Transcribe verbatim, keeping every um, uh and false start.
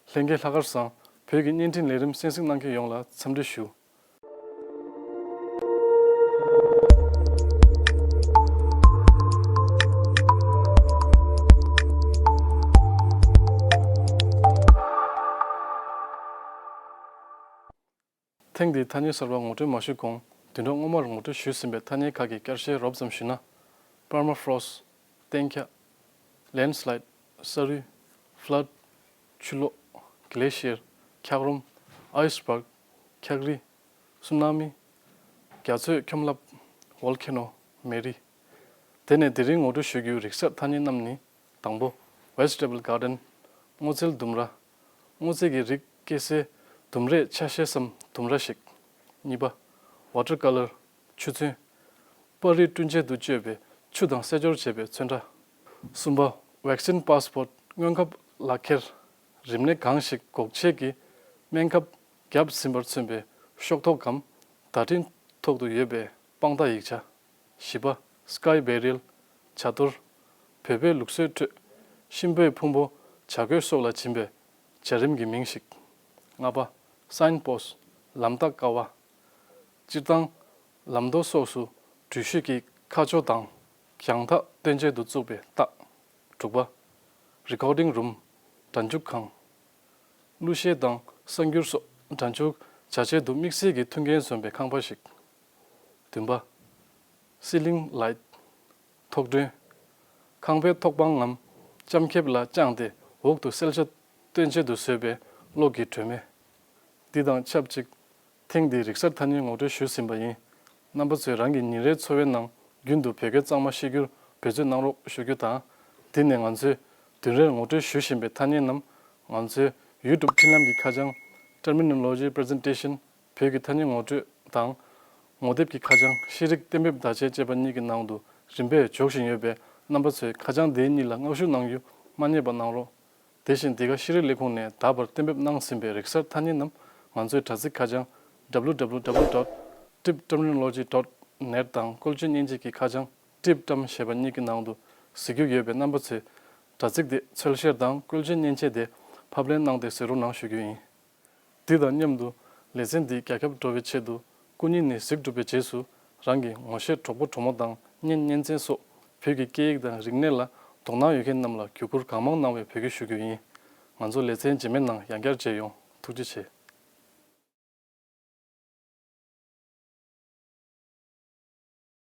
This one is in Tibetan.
ལྷན་རྒྱས་ལྷག་དཀར་བཟང་། བོད་ཀྱི་བརྙན་འཕྲིན་ལས་རིམ་གསན་གཟིགས་གནང་མཁན་ཡོངས་ལ་འཚམས་འདྲི་ཞུ། ཐེངས་འདིའི་ཐ་སྙད་གསར་པ་ངོ་སྤྲོད་མ་ཞུས་གོང་། བདུན་ཕྲག་སྔོན་མར་ངོ་སྤྲོད་ཞུས་ཟིན་པའི་ཐ་སྙད་ཁག་གི་བསྐྱར་བཤད་རོབ་ཙམ་ཞུས་ན། པར་མ་ཕོ་རོ་སི་ཊི། གཏན་འཁྱགས། ལེན་སི་ལའི་ཌི། ས་རུད། ཕ་ལ་ཌི། ཆུ་ལོག། གི་ལེ་ཤི་ཡར། འཁྱགས་རོམ། ཨའི་སི་བྷར་གྷི། འཁྱགས་རི། སུ་ན་མི། རྒྱ་མཚོའི་ཁྱོམ་རླབས། ཝོལ་ཁེ་ནོ། མེ་རི། དེ་ནས་དེ་རིང་ངོ་སྤྲོད་ཞུ་རྒྱུའི་རིག་གསར་ཐ་སྙད་རྣམས་ནི། དང་པོ། ཝེ་ཇི་ཊེ་བལ་གྷར་ཌེན། སྔོ་ཚལ་ལྡུམ་ར། སྔོ་ཚལ་གྱི་རིགས་སྐྱེ་སའི་ལྡུམ་རའི་ཆ་ཤས་སམ་ལྡུམ་ར་ཞིག་གཉིས་པ། ཝ་ཊར་ཀ་ལར། ཆུ་ཚོན། པར་རིས་བསྐྲུན་ཆེད་དུ་སྤྱོད་པའི་ཆུ་དང་སེལ་སྦྱོར་བྱེད་པའི་ཚོན་ཁྲ། གསུམ་པ། ཝེག་སིན་པཱ་སི་པོར་ཊི། སྔོན་ཁབ་ལག་ཁྱེར། རིམས་ནད་གང་ཞིག་འགོག་བྱེད་ཀྱི་སྨན་ཁབ་བརྒྱབ་ཟིན་པར་མཚོན་པའི་ཤོག་ཐོག་གམ་བརྡ་འཕྲིན་ཐོག་ཏུ་ཡོད་པའི་དཔང་རྟགས་ཡིག་ཆ། བཞི་པ། སི་ཀའི་བེ་རི་ལ། བྱ་གཏོར། བོད་པའི་ལུགས་སྲོལ་ཁྲོད། གཤིན་པོའི་ཕུང་པོ་བྱ་རྒོད་སོགས་ལ་བྱིན་པའི་བྱ་རིམ་གྱི་མིང་ཞིག་ལྔ་པ། སའིན་པོ་སི་ཊི། ལམ་རྟགས་ཀ་བ། སྤྱིར་བཏང་། ལམ་མདོ་སོགས་སུ་འགྲུལ་བཞུད་ཀྱི་ཁ་ཕྱོགས་དང་རྒྱང་ཐག་སྟོན་ཆེད་དུ་བཙུགས་པའི་རྟགས། དྲུག་པ། རི་ཀོར་ཌིང་རུམ། སྒྲ་འཇུག་ཁང་། གླུ་གཞས་དང་གསར་འགྱུར་སོགས་སྒྲ་འཇུག་བྱ་ཆེད་དུ་དམིགས་བསལ་གྱི་མཐུན་རྐྱེན་འཛོམས་པའི་ཁང་པ་ཞིག་བདུན་པ། སི་ལིང་ལའི་ཊི། ཐོག་སྒྲོན། ཁང་པའི་ཐོག་པང་ངམ་ལྕམ་ཁེབས་ལ་དཔྱངས་ཏེ་འོག་ཏུ་གསལ་ཆ་སྟོན་ཆེད་དུ་བཟོས་པའི་གློག་གི་སྒྲོན་མེ། འདི་དང་ཆབས་ཅིག་ཐེངས་འདིའི་རིག་གསར་ཐ་སྙད་ངོ་སྤྲོད་ཞུས་ཟིན་པ་ཡིན། རྣམ་པ་ཚོས་རང་གི་ཉིན་རེའི་འཚོ་བའི་ནང་རྒྱུན་དུ་བོད་སྐད་གཙང་མ་བཤད་རྒྱུར་འབད་བརྩོན་གནང་རོགས་ཞུ་རྒྱུ་དང་། འདི་ནས་ང་ཚོས་བདུན་རེར་ངོ་སྤྲོད་ཞུ་བཞིན་པའི་ཐ་སྙད་རྣམས་ང་ཚོའི་ཡུ་ཊུབ་འཕྲིན་ལམ་གྱི་ཁ་བྱང་Terminology Presentation བོད་ཀྱི་ཐ་སྙད་ངོ་སྤྲོད་དང་། ངོ་དེབ་ཀྱི་ཁ་བྱང་ཤེས་རིག་གཏན་འབེབས་བརྡ་ཆད་ཅེས་པ་གཉིས་ཀྱི་ནང་དུ་རིམ་པས་འཇོག་བཞིན་ཡོད་པས། རྣམ་པ་ཚོས་ཁ་བྱང་དེ་གཉིས་ལ་མངགས་ཞུ་གནང་རྒྱུ་མ་བསྙེལ་བ་གནང་རོགས། དེ་བཞིན་འདི་ག་ཤེས་རིག་ལས་ཁུངས་ནས་ད་བར་གཏན་འབེབས་གནང་ཟིན་པའི་རིག་གསར་ཐ་སྙད་རྣམས་ང་ཚོའི་དྲ་ཚིགས་ཁ་བྱང་W W W dot tibterminology dot net དང་བཀོལ་སྤྱོད་མཉེན་ཆས་ཀྱི་ཁ་བྱང་TibTerm ཞེས་པ་གཉིས་ཀྱི་ནང་དུ་གཟིགས་རྒྱུ་ཡོད་པས། རྣམ་པ་ཚོས་དྲ་ཚིགས་དེ་འཚོལ་བཤེར་དང་བཀོལ་སྤྱོད་མཉེན་ཆས་དེ་ཕབ་ལེན་གནང་སྟེ་གཟིགས་རོགས་གནང་ཞུ་རྒྱུ་ཡིན། འདི་དང་མཉམ་དུ་ལེ་ཚན་འདི་རྒྱ་ཁྱབ་འགྲོ་བའི་ཆེད་དུ་སྐུ་ཉིད་ནས་གཟིགས་གྲུབ་པའི་རྗེས་སུ་རང་གི་ངོ་ཤེས་གྲོགས་པོ་གྲོགས་མོ་དང་གཉེན་གཉེན་ཚན་སོགས་བོད་ཀྱི་སྐད་ཡིག་དང་རིག་གནས་ལ་དོ་སྣང་ཡོད་མཁན་རྣམས་ལ་བརྒྱུད་བསྐུར་གང་མང་གནང་བའི་འབོད་སྐུལ་ཞུ་རྒྱུ་ཡིན། ང་ཚོ་ལེ་ཚན་རྗེས་མའི་ནང་ཡང་བསྐྱར་མཇལ་ཡོང་། ཐུགས་རྗེ་ཆེ།